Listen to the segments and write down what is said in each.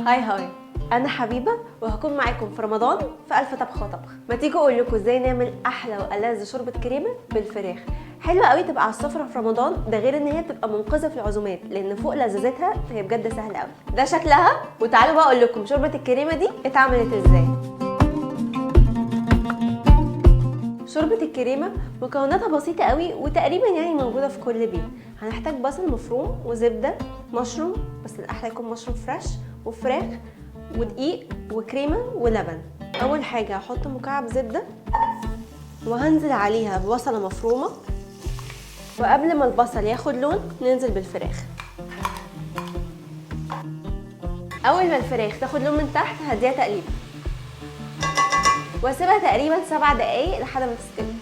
Hi hi، انا حبيبه وهكون معاكم في رمضان في الف طبخه وطبخه. ما تيجوا اقول لكم ازاي نعمل احلى والذ شوربة كريمة بالفراخ. حلوة قوي تبقى على السفرة في رمضان، ده غير ان هي بتبقى منقذه في العزومات لان فوق لذاذتها هي بجد سهلة قوي. ده شكلها، وتعالوا بقى اقول لكم شوربة الكريمة دي اتعملت ازاي. شوربة الكريمة مكوناتها بسيطة قوي وتقريبا يعني موجودة في كل بيت. هنحتاج بصل مفروم وزبده، مشروم بس الاحلى يكون مشروم fresh، وفراخ ودقيق وكريمه ولبن. اول حاجة هحط مكعب زبدة وهنزل عليها ببصله مفرومه، وقبل ما البصل ياخد لون ننزل بالفراخ. اول ما الفراخ تاخد لون من تحت هديها تقليبه واسيبها تقريبا 7 دقايق لحد ما تستوي.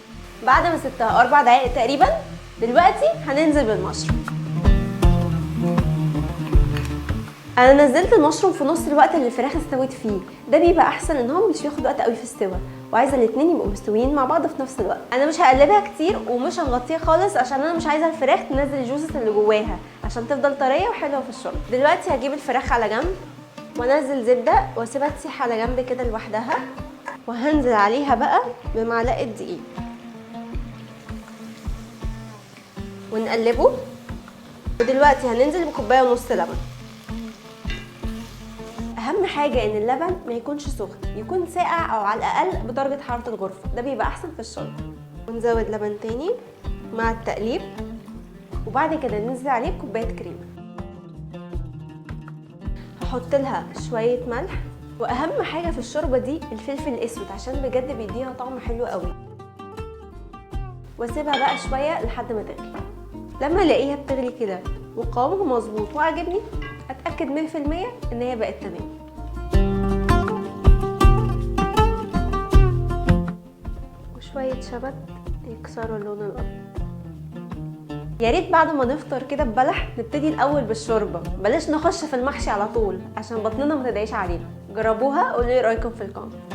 بعد ما سبتها 4 دقايق تقريبا، دلوقتي هننزل بالمشروم. انا نزلت المشروم في نص الوقت اللي الفراخ استوت فيه، ده بيبقى احسن ان هو مش بياخد وقت قوي في السوا، وعايزه الاتنين يبقوا مستويين مع بعض في نفس الوقت. انا مش هقلبها كتير ومش هنغطيها خالص عشان انا مش عايزه الفراخ تنزل ال juices اللي جواها عشان تفضل طرية وحلوه في الشوربة. دلوقتي هجيب الفراخ على جنب وانزل زبدة واسيبها تسيح على جنب كده لوحدها، وهنزل عليها بقى بمعلقه دقيق ونقلبه. ودلوقتي هننزل بكوبايه ونص لبن. اهم حاجة ان اللبن ما يكونش سخن، يكون ساقع او على الاقل بدرجة حرارة الغرفة، ده بيبقى احسن في الشوربة. ونزود لبن تاني مع التقليب، وبعد كده ننزل عليه بكوبايه كريمة. هحط لها شوية ملح، واهم حاجة في الشوربة دي الفلفل الاسود عشان بجد بيديها طعم حلو قوي. واسيبها بقى شوية لحد ما تغلي. لما الاقيها بتغلي كده وقوامها مظبوط وعجبني، اتاكد 100% ان هي بقت تمام. وشوية شبت يكسروا اللون الابيض. يا ريت بعد ما نفطر كده ببلح نبتدي الاول بالشوربه، بلاش نخش في المحشي على طول عشان بطننا ما تدعيش علينا. جربوها قولوا لي رايكم في ال comment.